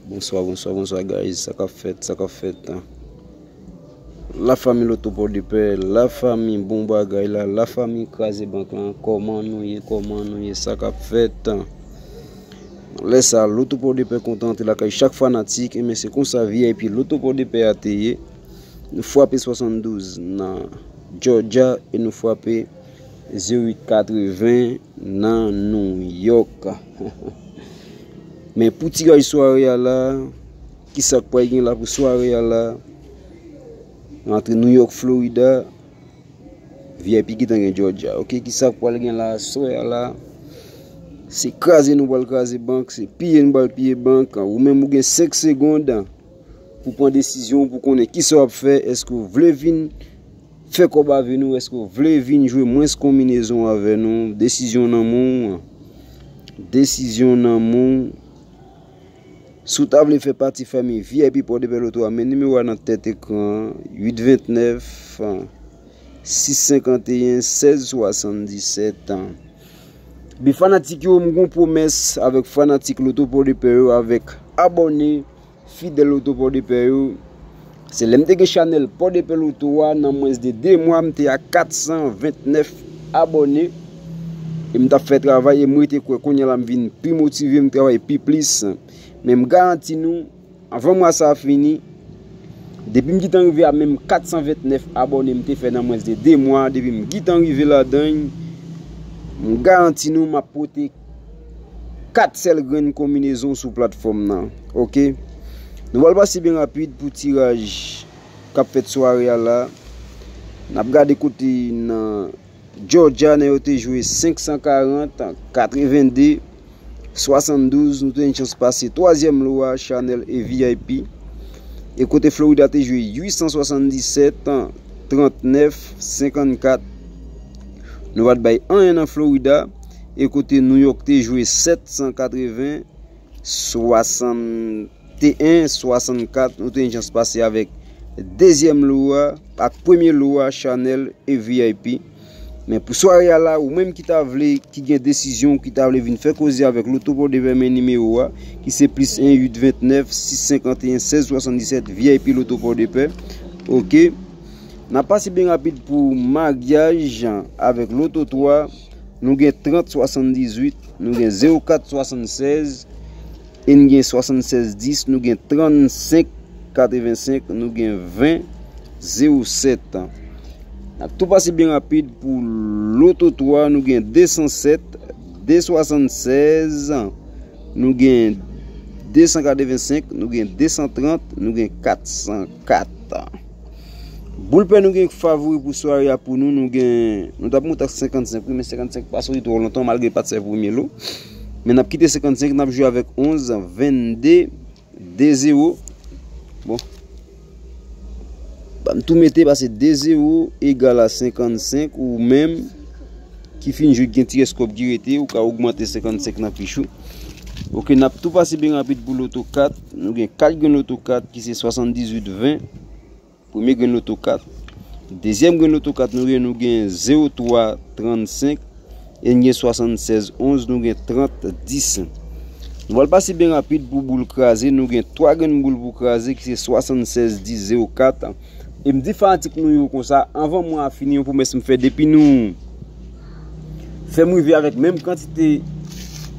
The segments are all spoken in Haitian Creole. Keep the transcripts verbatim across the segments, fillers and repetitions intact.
Bonswa, bonswa, bonswa, guys. Sa k ap fèt, sa k ap fèt? La famille Loto Port de Paix, la famille bon bagay la, la famille kraze bank lan. Kòman nou ye, kòman nou ye, sa k ap fèt? Lè sa, Loto Port de Paix kontan antre lakay chak fanatik, e men se konsa V I P Loto Port de Paix a te ye. Nou frape swasanndouz nan Georgia e nou frape zewo uit katreven nan New York. Men pou tiraj sware a la, ki sa k pral gen la pou sware a la? Antre New York, Florida, V I P ki tan gen Georgia. Ok, ki sa k pral gen la aswè a la? Se kraze nou pral kraze bank, se piye nou pral piye bank. Ou menm ou gen senk segonn pou pran desizyon, pou konnen ki sa w ap fè. Èske w vle vin fè kòb avè nou? Èske w vle vin jwe mwens konbinezon avè nou? Desizyon nan men w. Desizyon nan men w. Si w ta vle fè pati fanmi V I P Port de Paix Loto a, men nimewo a nan tèt ekran an, uit vennèf, sis senkanteyen, sèz swasanndisèt. Bi fanatik yo, m gon pwomès avèk fanatik Loto Port de Paix yo, avèk abòne fidèl Loto Port de Paix yo. Se lè m te gen chanèl Port de Paix Loto a, nan mwens de de mwa, m te a kat san vennèf abòne. E m t ap fè travay e m rete kwè kounye a la m vin pi motive, m travay pi plis. Men m garanti nou, anvan mwa sa a fini, depi m gentan rive a menm kat san vennèf abòne m te fè nan mwens de de mwa, depi m gentan rive ladan l, m garanti nou m ap pote kat sèl grenn konbinezon sou platfòm nan. Ok? Nou pral pase byen rapid pou tiraj k ap fèt sware a la. N ap gade kote nan Georgia, nèg yo te jwe senk san karant, katrevende, swasanndouz, nou te gen chans pase twazyèm lo a, chanèl e V I P. E kote Florida te jwe uit san swasanndisèt, trannèf, senkannkat. Nou pa t bay anyen nan Florida. E kote New York te jwe sèt san katreven, swasann te en swasannkat, nou te gen chans pase avèk dezyèm lo a, ak premye lo a, chanèl e V I P. Men pou sware a la, ou menm ki ta vle, ki gen desizyon, ki ta vle vin fè koze avèk Loto Port de Paix, men nimewo a, ki se plis en uit vennèf, sis senkanteyen, sèz swasanndisèt, V I P Loto Port de Paix. Ok. N ap pase byen rapid pou maryaj avèk Loto twa. Nou gen trant swasanndizuit, nou gen zewo kat swasannsèz, e n gen swasannsèz dis, nou gen trannsenk katrevensenk, nou gen ven zewo sèt. N ap tou pase byen rapid pou Loto twa, nou gen de san sèt, de swasannsèz, nou gen de san katrevensenk, nou gen de san trant, nou gen kat san kat. Boul pè nou gen favori pou sware a pou nou, nou gen, nou t ap monte ak senkannsenk wi, men senkannsenk pa soti twò lontan malgre l pa t fè premye lo. Men n ap kite senkannsenk, n ap jwe avèk onz, vennde, de zewo. Bon. Ban m tou mete, pase de zewo egal a senkannsenk, ou menm ki fin jwe, gen ti rès kòb ki rete, ou ka ogmante senkannsenk nan fich ou. Ok, n ap tou pase byen rapid pou Loto kat. Nou gen kat grenn Loto kat ki se swasanndizuit ven. Premye grenn Loto kat. Dezyèm grenn Loto kat nou gen, nou gen zewo twa trannsenk, e n gen swasannsèz onz, nou gen trant dis. Nou pral pase byen rapid pou boul kraze, nou gen twa grenn boul pou kraze ki se swasannsèz dis zewo kat. E m di fanatik nou yo konsa, anvan mwa a fini, yon pwomès m fè, depi nou fè m rive avèk menm kantite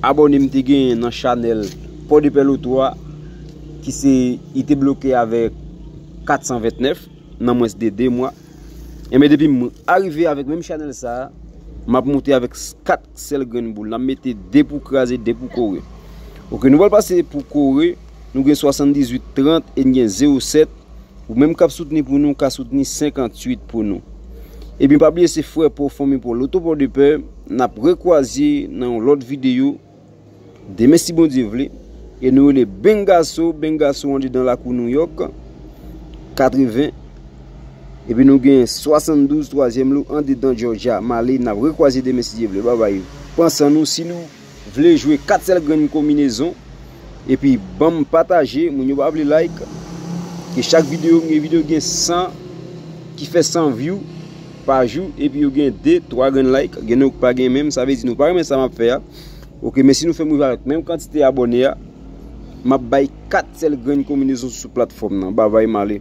abòne m te genyen nan chanèl Port de Paix Loto a, ki se, li te bloke avèk kat san vennèf nan mwens de de mwa. Enben, depi m arive avèk menm chanèl sa a, m ap monte avèk s-, kat sèl grenn boul. N ap mete de pou kraze, de pou kore. Ok, nou pral pase pou kore. Nou gen swasanndizwit trant e n gen zewo sèt. Ou menm k ap soutni pou nou, ka soutni senkantuit pou nou. Ebyen, pa bliye se frè pa w, fanmi pa w, Loto Port de Paix. N ap rekwazye nan yon lòt videyo. Demen, si Bondye vle. E nou rele Bengaso, Bengaso andedan lakou Nouyòk, katreven. Epi nou gen swasanndouz, twazyèm lo, andedan Georgia. M ale, n ap rekwazye demen, si Dye vle. Babay. Pran san nou, si nou vle jwe kat sèl grenn konbinezon. Epi ban m pataje, moun yo pa vle like. Ke chak videyo, gen videyo gen san, ki fè san view pa jou, epi yo gen de, twa grenn like, gen nou k pa gen menm, sa vle di nou pa renmen sa m ap fè a. Ok, men si nou fè m rive avèk menm kantite abòne a, M ap bay kat sèl grenn konbinezon sou platfòm nan. Bye bye, m ale.